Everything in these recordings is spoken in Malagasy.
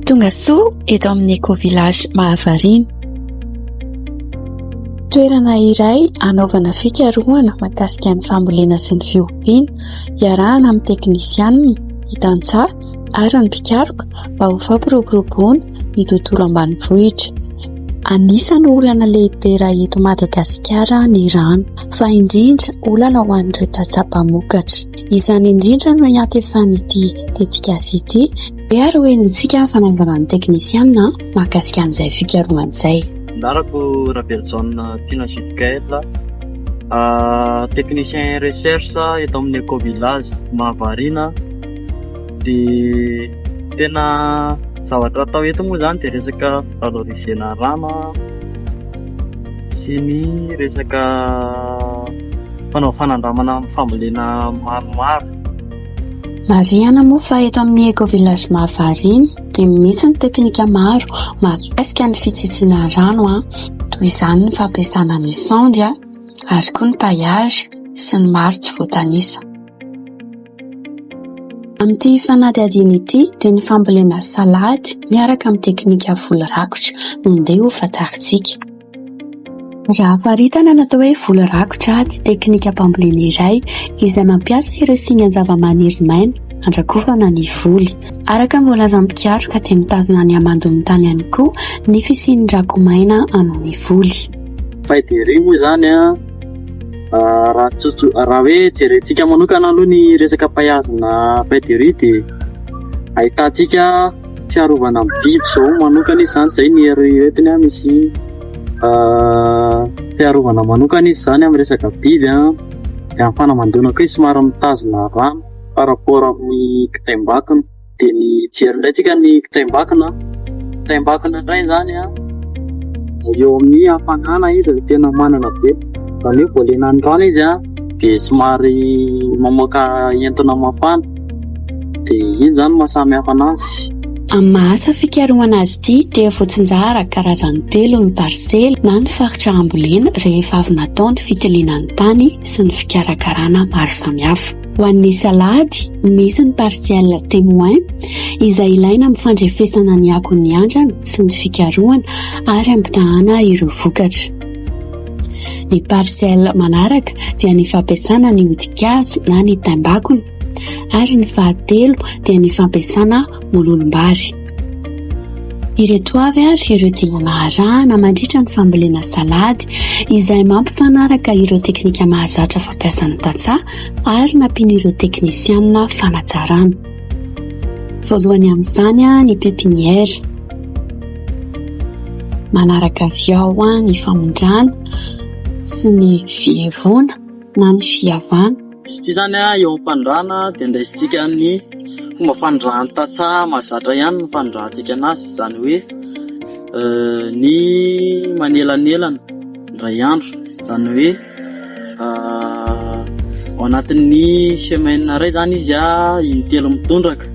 Tonga soa eto amin'ny Eco Village Mahavariana. Toerana iray anaovana fikarohana mahakasika ny fambolena sy ny fiompiana, iarahana amin'ny teknisianina, ny tantsaha ary ny mpikaroka mba ho fampiroboroboana ny tontolo ambanivohitra. Anisan'ny olana lehibe raha eto Madagasikara ny rano, fa indrindra olana ho an'ireo tantsaha mpamokatra. Izany indrindra no iantefan'ity tetikasa ity. Dia ary ho henontsika ny fanazavan'ny teknisianina mahakasika an'izay fikarohana izay. Anarako Ravelojaona Tiana Judicaël, technicien recherche eto amin'ny Eco Village Mahavariana. Dia tena zavatra atao eto moa izany dia resaka valoriser-na rano sy ny resaka fanao fanandramana amin'ny fambolena maromaro. Marihana moa fa eto amin'ny Eco Village Mahavariana dia misy ny teknika maro mahakasika ny fitsitsiana rano, toy izany ny fampiasana ny sonde ary koa ny paillage sy ny maro tsy voatanisa. Amin'ity fanadihadiana ity dia ny fambolena salady miaraka amin'ny teknika voly rakotra no ndeha ho fantarintsika. Raha faritana ny atao hoe voly rakotra dia teknikam-pambolena iray izay mampiasa ireo singan-javamaniry maina handrakofana ny voly. Araka ny voalazan'ny mpikaroka dia mitazona ny hamandon'ny tany ihany koa ny fisian'ny rako-maina amin'ny voly. Feuille de riz moa izany an, raha tsotso- raha hoe jerentsika manokana aloha ny resaka paillage-na feuille de riz dia ahitantsika fiarovana amin'ny biby izao manokana izy izany, izay ny eritreretina misy fiarovana manokana izy izany amin'ny resaka biby an, dia amin'ny fanamandoana koa izy somary mitazona rano par rapport amin'ny kitaim-bakona. Dia ny hijery indray tsika ny kitaim-bakona, kitaim-bakona indray izany an, eo amin'ny hafanana izy no tena manana be, izany hoe vao lenan'ny rano izy an dia somary mamoaka entona mafana, dia iny izany no maha samy hafa anazy. Amin'ny maha asa fikarohana azy ity dia voatsinjara karazany telo ny parsely na ny faritra ambolena rehefa avy natao ny fitiliana ny tany sy ny fikarakarana maro samihafa. Ho an'ny salady, misy ny partiel témoin izay ilaina amin'ny fandrefesana ny akon'ny andrana sy ny fikarohana ary ampitahana ireo vokatra. Ny partiel manaraka dia ny fampiasana ny hodi-kazo na ny taimbakona ary ny fahatelo dia ny fampiasana mololom-bary. Ireto avy ary ireo dingana arahana mandritra ny fambolena salady izay mampifanaraka ireo teknika mahazatra fampiasan'ny tantsaha ary nampian'ireo teknisianina fanatsarana. Voalohany amin'izany ny pépinière. Manaraka azy ao ny famindrana sy ny fihevoana na ny fiavana. Izy ity izany eo am-pandrana dia andraisintsika ny fomba fandrahan'ny tantsaha mahazatra ihany ny fandrahantsika anazy, izany hoe ny manelanelana indray andro, izany hoe ao anatin'ny semaine iray izany izy intelo mitondraka.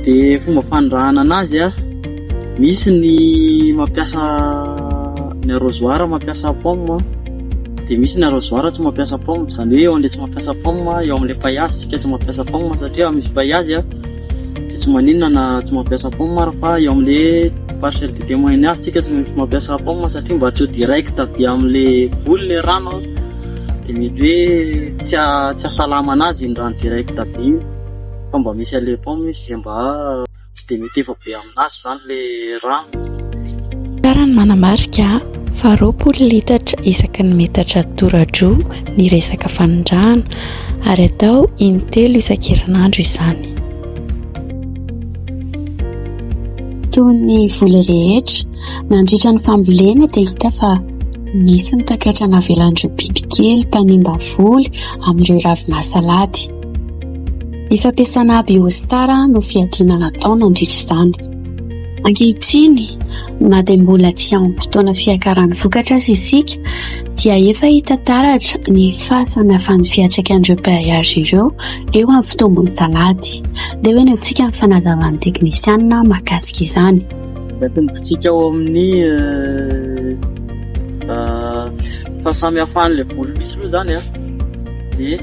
Dia fomba fandrahana anazy misy ny mampiasa ny arrosoir mampiasa pomme. Dia misy ny arrosoir tsy mampiasa pomme, izany hoe eo amin'ilay tsy mampiasa pomme, eo amin'ilay paillage isika tsy mampiasa pomme satria raha misy paillage dia tsy maninona na tsy mampiasa pomme ary fa eo amin'ilay parcelle de témoignage isika tsy maintsy mampiasa pomme satria mba tsy ho direct be amin'ilay voly ilay rano dia mety hoe tsy tsy hahasalama an'azy iny rano direct be iny fa mba misy an'ilay pomme izy dia mba Tsy dia mitefa be aminazy izany ilay rano. Tsara ny manamarika fa 20 litatra isaky ny metatra tora-droa ny resaka fanondrahana ary atao in-telo isan-kerinandro izany. Toy ny voly rehetra, nandritra ny fambolena dia hita fa misy ny takaitra navelan'ireo bibikely mpanimba voly amin'ireo ravina salady. Ny fampiasana Biostar no fiadiana natao nandritra izany. Ankehitriny, na dia mbola tsy amin'ny fotoana fiakaran'ny vokatra aza isika, dia efa hita taratra ny fahasamihafan'ny fiantraikan'ireo paillage ireo eo amin'ny fitombon'ny salady. Ndeha ho henointsika ny fanazavan'ny teknisianina mahakasika izany. Atombotsika ao amin'ny fahasamihafan'ilay voly misy aloha izany an, dia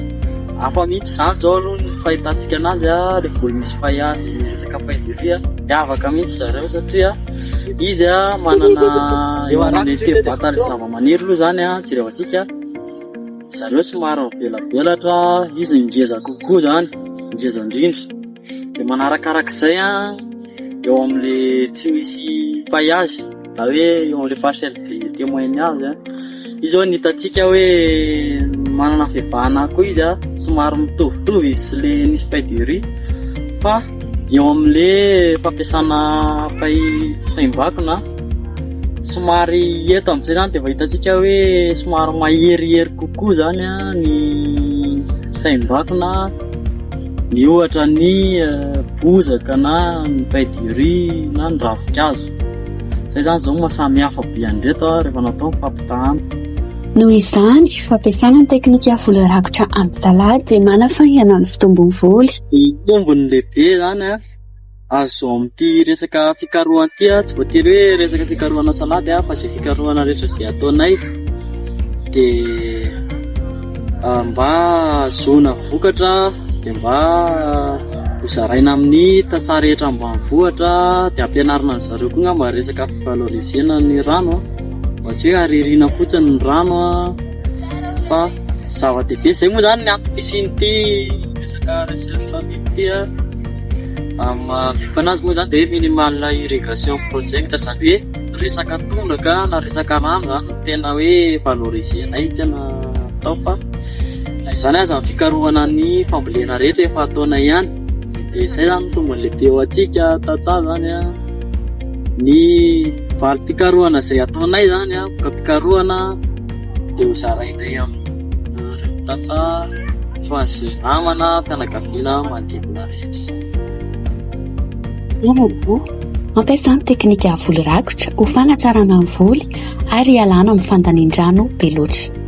hafa mihitsy izany izao aloha ny fahitantsika anazy an, ilay voly misy paillage resaka paille de riz an. Miavaka mihitsy zareo satria izy manana eo amin'ny toe-batan'ilay zavamaniry aloha izany jerevantsika, zareo somary mivelabelatra, izy ngeza kokoa izany, ngeza indrindra. Dia manarakarak'izay eo amin'ilay tsy misy paillage na hoe eo amin'ilay parcelle de témoignage an, izy zao ny hitantsika hoe manana fiavahana koa izy an, somary mitovitovy izy sy ilay nisy paille de riz fa eo amin'ilay fampiasana paille taim-bakona somary eto amin'izay zany dia efa hitantsika hoe somary maherihery kokoa zany an ny taim-bakona miohatra ny bozaka na ny paille de riz na ny ravinkazo. Izay zany izao no maha samy hafa be an'ireto rehefa natao ny fampitahana. Noho izany, fampiasana ny teknika voly rakotra amin'ny salady dia manafaingana ny fitombon'ny voly. Ny tombony lehibe izany azo amin'ity resaka fikarohana ity, tsy voatery hoe resaka fikarohana salady fa izay fikarohana rehetra izay ataonay dia mba ahazoana vokatra dia mba ho zaraina amin'ny tantsaha rehetra ambanivohitra dia ampianarina an'i zareo koa angamba resaka fi-valoriser-na ny rano mba tsy hoe aririana fotsiny ny rano fa zava-dehibe. Izay moa izany ny antom-pisian'ity resaka recherche ity amin'ny maha VIP an'azy moa izany dia hoe minimal irrigation project izany hoe resaka tondraka na resaka rano izany no tena hoe valoriser-nay no tena atao fa na izany aza ny fikarohana ny fambolena rehetra efa ataonay ihany dia izay izany no tombony lehibe ho antsika tantsaha izany an, ny valim-pikarohana izay ataonay izany an, voka-pikarohana dia ho zarainay amin'ireo tantsaha sy ho an'izay namana, fianakaviana manodidina rehetra. Mampiasa ny teknika voly rakotra ho fanatsarana ny voly ary hialana amin'ny fandanian-drano be loatra.